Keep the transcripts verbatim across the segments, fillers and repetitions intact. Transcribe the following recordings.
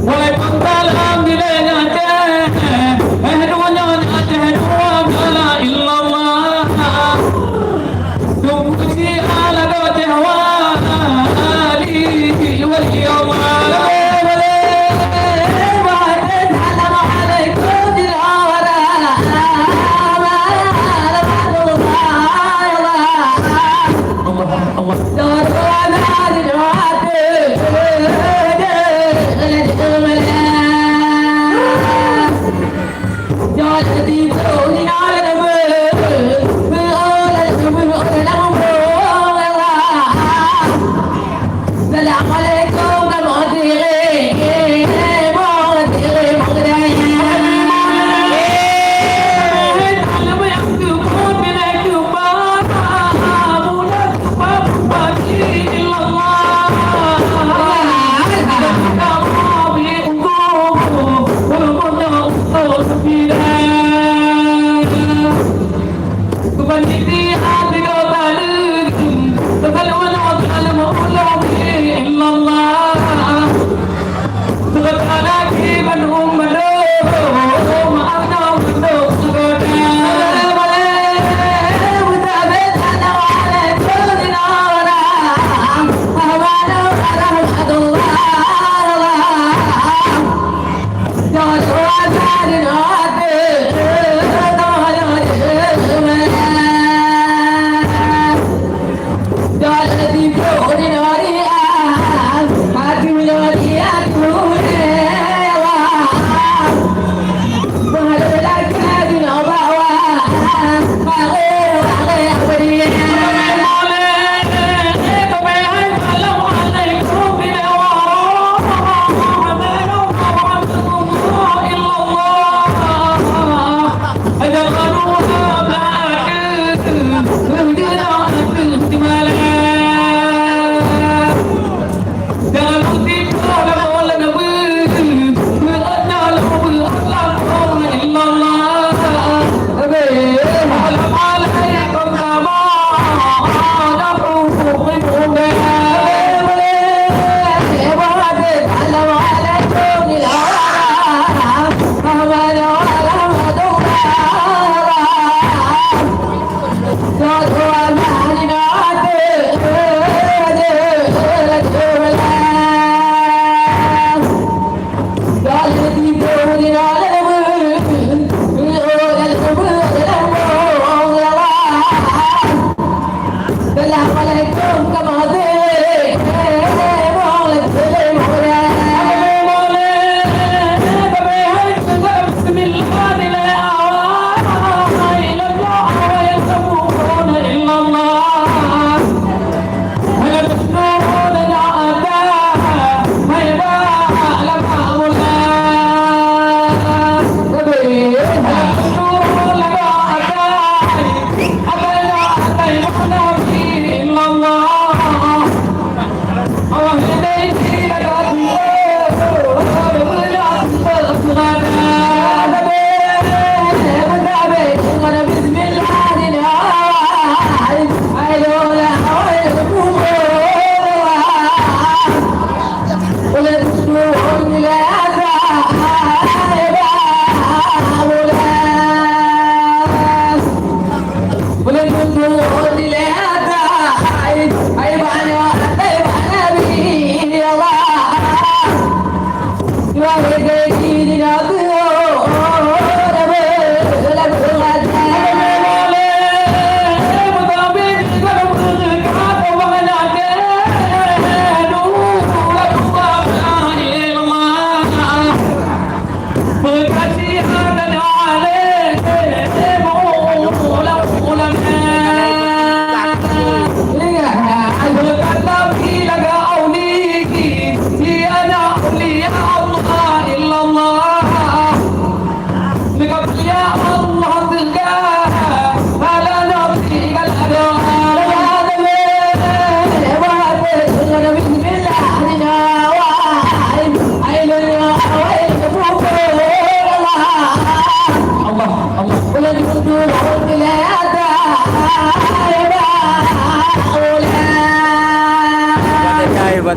Waalaikumsalam, di Aceh. Eh, donya Aceh, dua bala illallah. Tunggu si ala Aceh wali, wali Allah. Assalamualaikum.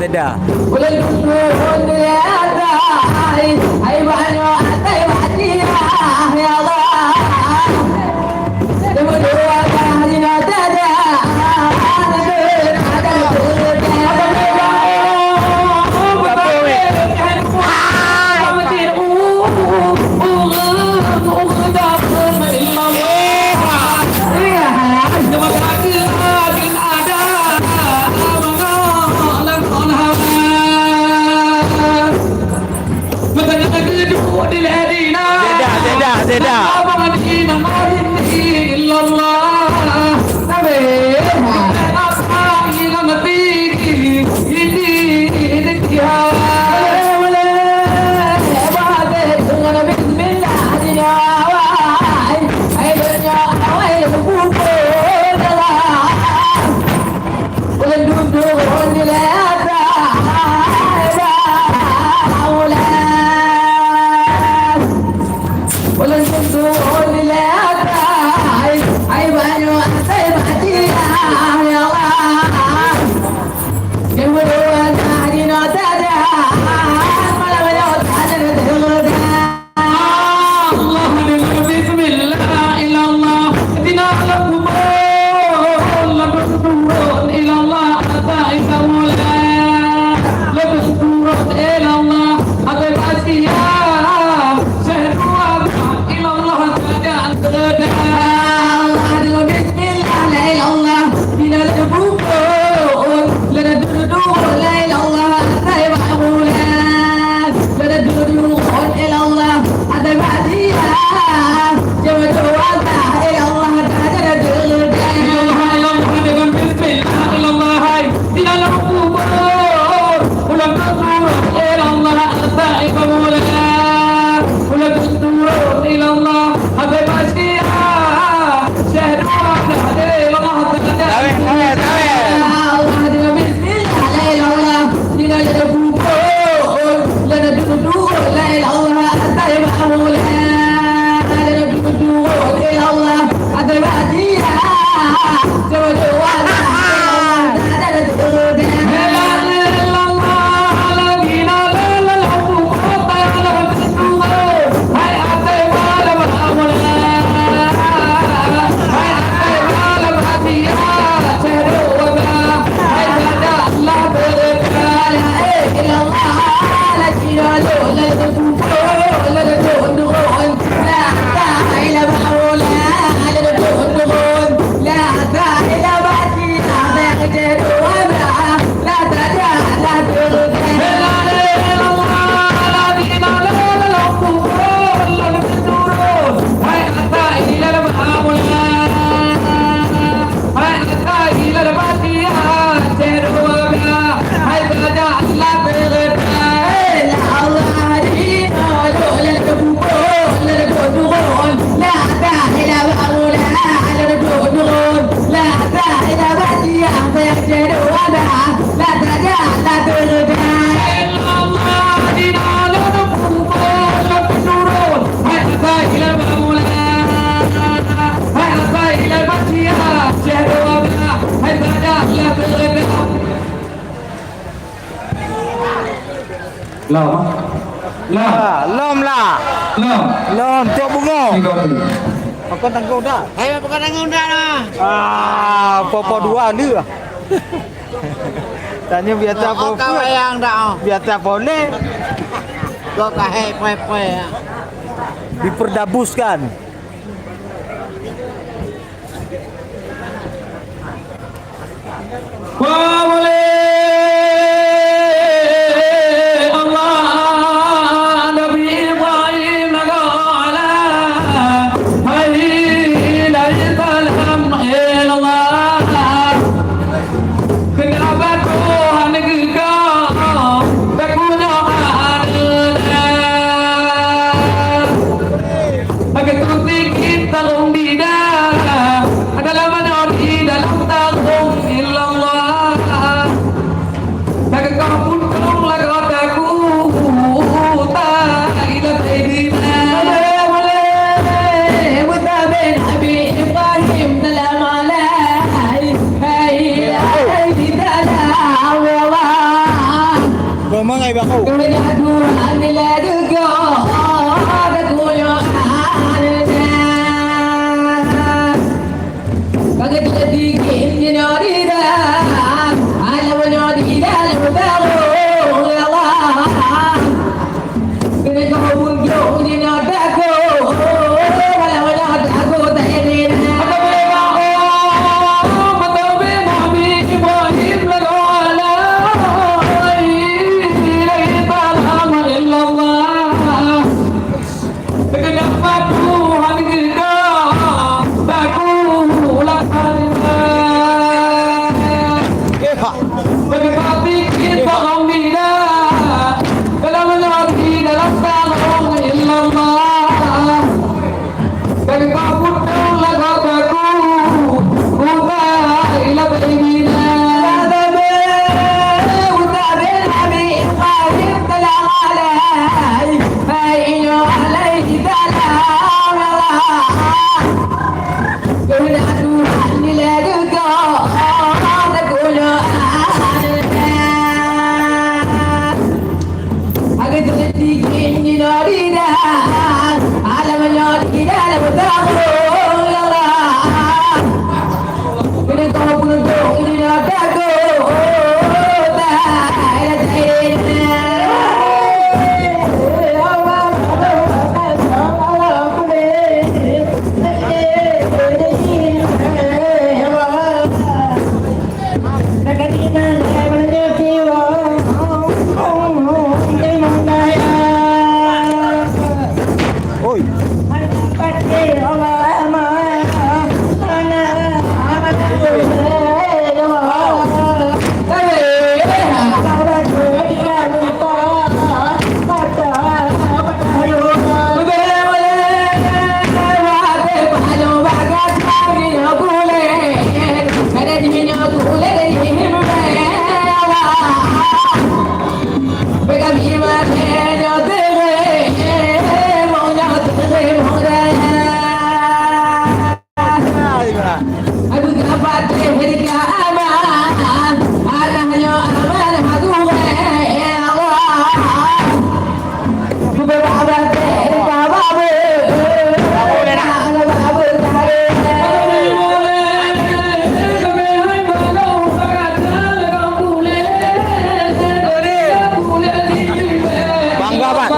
Ulôn tuntun di atai, ai banyoe atai bajia, ya Allah. Dua-dua dah dina tada. Zeda, zeda, zeda. Allah, bismillah, ilallah. Dina lam kubur, lôn turun ilallah, ata ika mula. Lôn turun ilallah, ata basia. Syahdu ilallah, ata dan tada. Allah, bismillah, la ilallah. Dina lam kubur, lôn turun, la ilallah, ata ika mula. Lada dulu-dulu ilallah, ada bahagia. Jauh-jauh ilallah, ada dulu. Ilallah, ilallah, dengan bismillah, ilallah, hai. Di dalam kubur, ulang turun, ilallah, ada ibu mula. Ulang turun, ilallah, ada bahagia. Syekh Dua, ada ilallah, ada. Taweh, taweh, taweh. Allah, dengan bismillah, la ilallah. Dina lada bubur, lada dudu, la ilaha illallah, atai bak mulia. Lada dudu, la ilaha illallah, atai bak dia. Jodoh wala, la ilaha illallah, la ilaha illallah, la ilaha illallah, la ilaha illallah. Hai atai bak mulia. Hai atai bak dia. Jodoh wala. Lom. Lom. Ah, lom lah. Lom. Lom, cok bungo. Tiga puluh. Pakon tanggung dah? Hai, pakon tanggung dah lah. Ah, popo dua ni lah. Tanya biasa Oh, popo. Kau yang dah, oh. Biasa pone. Kau kahai pue-pue ya. Diperdabuskan. Wa ulée Allah Nabi Ibrahim lagala, hai lai salam ilallah. Keunabat Tuhan geuka, takunyoe aneuk. Bagi tu sikit tarông dida, dalam manoe di dalam tarông illallah. Keuneuk Tuhan dilèe geugoe, teukuyoe hana. Bagi teudiki jinoe di dalam, alam nyoe di dalam tahu, ya Allah. Keuneuk keuhubung jinoe tagoe, alam nyoe tagoe tak jadi. Kenapa Tuhan kita baku lakukan? Bagi hati kita orang bina dalam hati dalam tarong illallah. Bagi kabut dalam kataku, utai ila bainina. Utai ila bainina. Hai inyoe alaihi salam. Keuneuk Tuhan dilèe geugoe, teukuyoe hana. Agai teudiki jinoe di dalam, alam nyoe di dalam tahu, ya Allah. Oi. Bangga, Pak.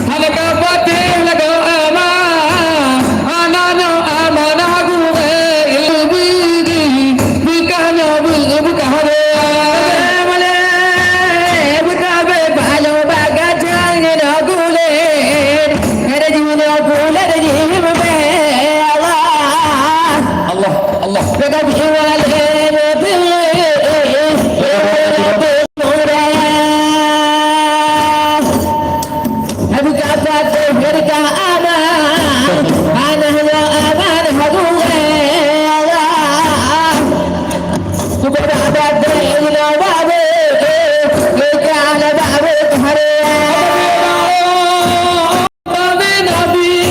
Hana ka patéh lagoe ama, hana nyoe amanah gurèe ilmu budi, bukan nyoe bu-, bukan hana. Malèe, bukan bèk paloe bak gajah ngon gulèt, ada jiwoe gulèt, ada jiwoe bèk Allah. Allah, Allah. Bukan jiwoe lé, Nabi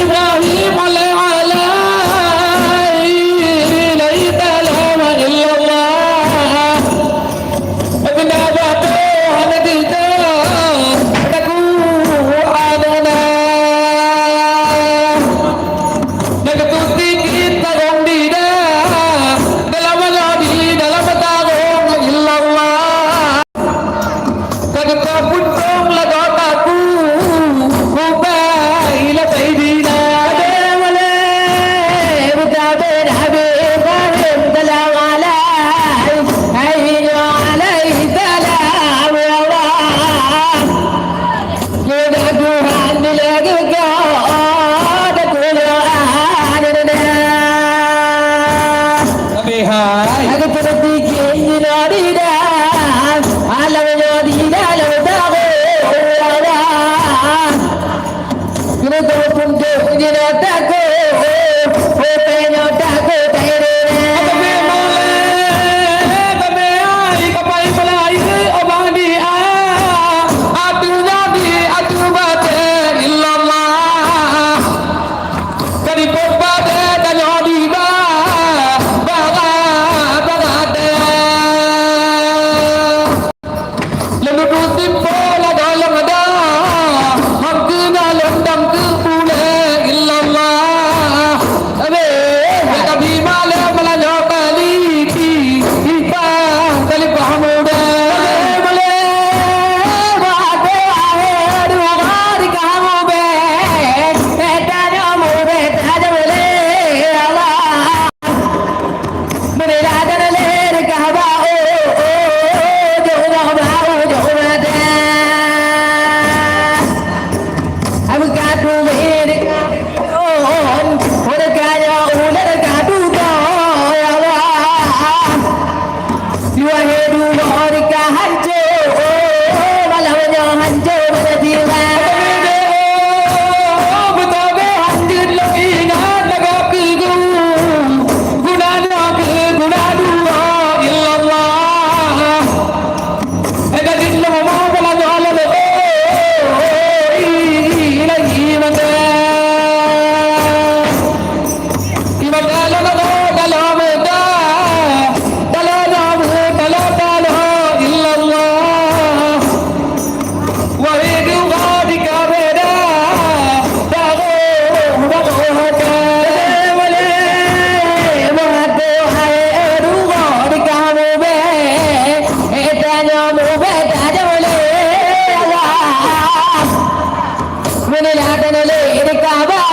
Ibrahim alaihi, alaihi salam illallah. Ibn Abbas hana kita taku adana. Nak tu sikit tarong di dah dalam di dalam tarong illallah. Ka geutanyoe peuntông lagoe taku, ubai ila Saidina. Ada malèe, buka bin Habib Ibrahim, salam alaihi, hai nyoe alaihi salam, ya Allah. Keuneuk Tuhan dilèe geugoe, teukuyoe hana. Tapi hai. Aku pernah bikin di lidah, alam nyoe di dalam tahu. Kena tahu pun tu, di dalam tahu. Rupanya tahu tak ada. Tapi malam, tapi hari kapai pelai, abang dia. Atu jadi, atu batin, illallah. Kutimpo ladôm lôn ada, hangkeue na lôn dam keu ulée illallah. Amin. Tapi malam melanjau kali, ipa kali paham udah. Boleh, boleh, bahasa akhir dua hari kamu be, eh, tanya mu be, tanya boleh, Allah. Meunira dan lé di Ka'bah, oh, oh, oh, oh, jok ubah bau, jok ubah dah. Abu kadu ini, oh, oh, oh, udah kaya, udah kadu dah, ya Allah. Dua he dua orang hancur, oh, oh, malah banyak hancur pada jiwa. Beutôi hancur lagi ingat lagak keu guna na keu guna dua illallah. Eh, gadis lama mau bala nyoe lama. Oh, oh, oh, i, i, i, lagi mata. Ibadah lama, lama, lama, lama, lama, lama, illallah. Wahai dua di kabeda, tahu, tahu, tahu. Boleh, boleh, mengadu hai dua di kamu be. Eh, tanya mu be, tanya boleh, Allah. Meunyoe lé hana lé di Ka'bah,